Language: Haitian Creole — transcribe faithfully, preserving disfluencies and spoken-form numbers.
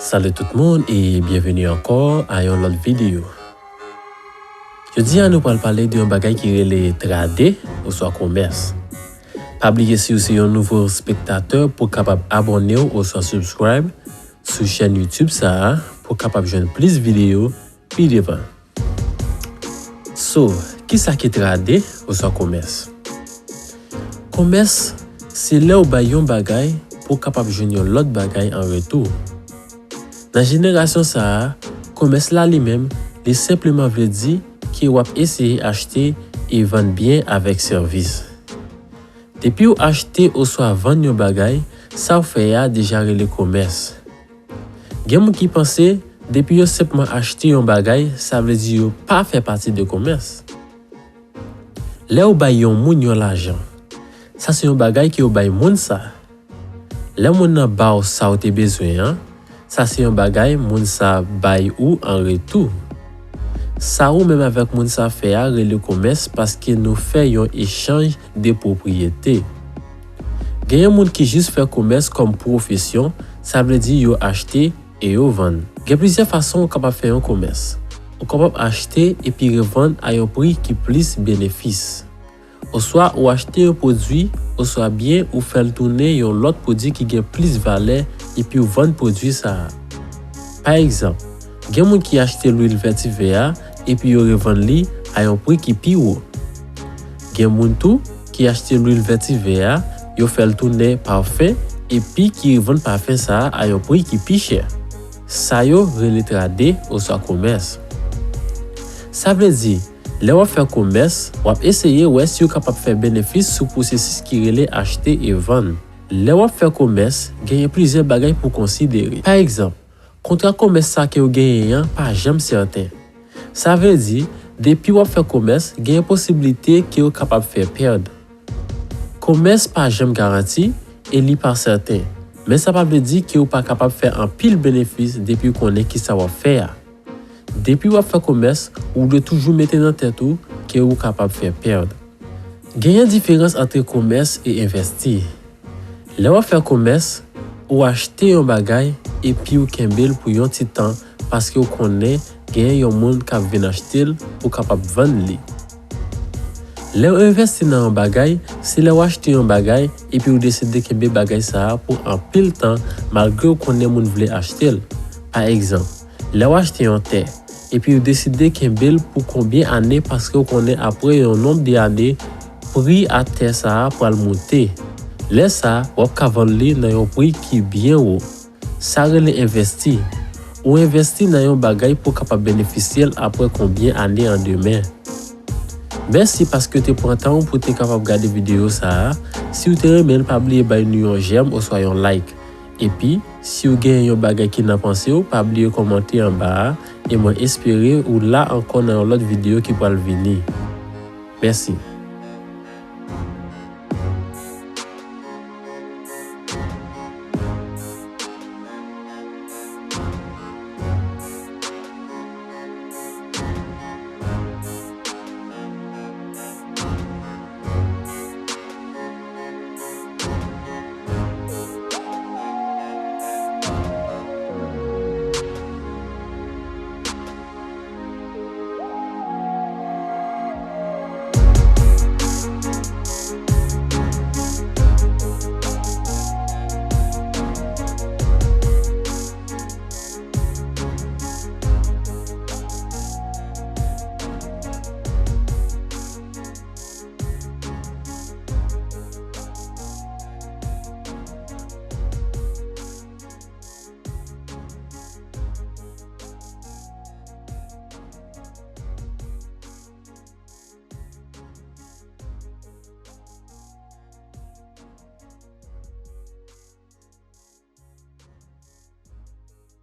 Salut tout moun e byenveni ankò a yon lòt videyo. Jodi a nou pral pale de yon bagay ki rele trade oswa komès. Pa bliye si w se yon nouvo spektatè pou w kapab abòne w oswa subscribe sou chèn YouTube sa a pou w kapab jwenn plis videyo pi devan. So, kisa ki trade oswa komès? Komès se lè w bay yon bagay pou w kapab jwenn yon lòt bagay an retou. Nan jenerasyon sa a, komès la li menm, li senpleman vle di ke w ap eseye achte e vann byen avèk sèvis. Depi w achte oswa vann yon bagay, sa w fè a deja rele komès. Gen moun ki panse depi yo senpman achte yon bagay, sa vle di yo pa fè pati de komès. Lè w bay yon moun yon lajan, sa se yon bagay ke w bay moun sa. Lè moun nan ba w sa w te bezwen an, sa se yon bagay moun sa bay ou an retou. Sa ou menm avèk moun sa fè a rele komès paske nou fè yon echanj de pwopriyete. Gen yon moun ki jis fè komès kòm pwofesyon, sa vle di yo achte e yo vann. Gen plizyè fason ou kapab fè yon komès. Ou kapab achte epi revann a yon pri ki plis benefis. Oswa ou achte yon pwodui, oswa byen ou fè l tounen yon lòt pwodui ki gen plis valè epi ou vann pwodui sa a. Pa egzanp, gen moun ki achte lwil vètivè a epi yo revann li a yon pri ki pi wo. Gen moun tou ki achte lwil vètivè a, yo fè l tounen pafen epi ki revann pafen sa a a yon pri ki pi chè. Sa yo rele trade oswa komès. Sa vle di, lè w ap fè komès, w ap eseye wè si w kapab fè benefis sou pwosesis ki rele achte e vann. Lè w ap fè komès, genyen plizyè bagay pou w konsidere. Pa egzanp, kontra komès sa ke w genyen an pa janm sèten. Sa vle di, depi w ap fè komès, genyen posiblite ke w kapab fè pèd. Komès pa janm garanti e li pa sèten, men sa pa vle di ke w pa kapab fè anpil benefis depi w konnen kisa w ap fè a. Depi w ap fè komès, ou dwe toujou mete nan tèt ou ke ou kapab fè pèd. Genyen diferans ant komès e envèsti. Lè w ap fè komès, ou achte yon bagay epi w kenbe l pou yon ti tan paske w konnen genyen yon moun k ap vin achte l pou w kapab vann li. Lè w envèsti nan yon bagay, se lè w achte yon bagay epi w deside kenbe bagay sa a pou anpil tan malgre w konnen moun vle achte l. Pa egzanp, lè w achte yon tè epi w deside kenbe l pou konbyen ane paske w konnen apre yon nonb de ane, pri a tè sa a pral moute. Lè sa a, w ap ka vann li nan yon pri ki byen wo. Sa rele envèsti. Ou envèsti nan yon bagay pou w kapab benefisye l apre konbyen ane an demen. Mèsi paske w te pran tan w pou w te kapab gade videyo sa a. Si w te renmen l, pa bliye bay nou yon jèm oswa yon like. Epi, si w genyen yon bagay ki nan panse w, pa bliye kòmante anba a, e mwen espere ou la ankò nan yon lòt videyo ki pral vini. Mèsi.